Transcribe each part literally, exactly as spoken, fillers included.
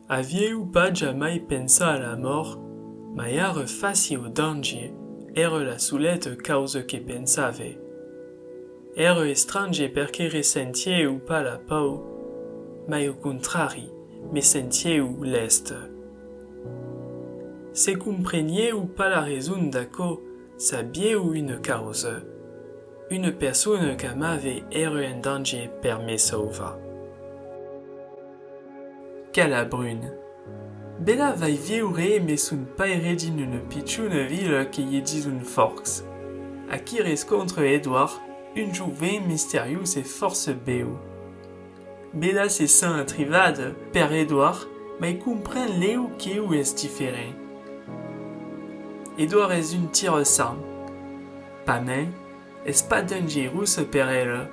Aviáu pas jamai pensat a la mòrt, mai ara, fàcia au dangier, èra la soleta causa que pensave. Èra estrange perque ressentiáu pas la paur, mai au contrari, me sentiáu lèste. Se compreniáu pas la rason d'aquò, sabiáu una causa. Una persona qu'amave èra en dangier per me sauvar. Cala Brune. Bella vai viure emé son paire dins una pichona vila que i dison Forks. Aquí rescontra Edward, un jovent misteriós e fòrça bèu. Bella se sent atrivada per Edward, mai compren lèu qu'eu es diferent. Edward es un tira-sang. Pasmens, es pas dangierós per ela.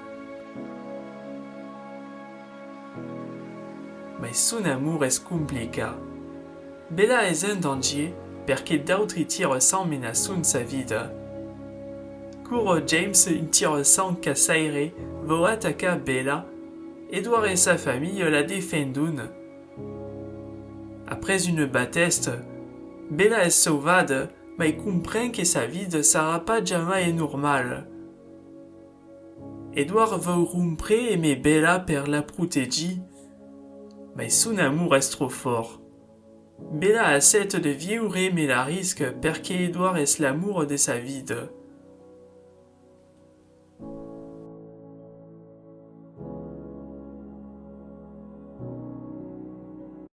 Mai son amor es complicat. Bella es en dangier perque d'autri tira-sang menaçon sa vida. Quora James, un tira-sang caçaire, vòu atacar Bella, Edward e sa familha la defendon. Après una batèsta, Bella es sauvada, mai compren que sa vida sarà pas jamai normala. Edward vòu rompre emé Bella per la protegir, mai son amor es tròp fòrt. Bella accepta de viure emé la risca perque Edward es l'amor de sa vida.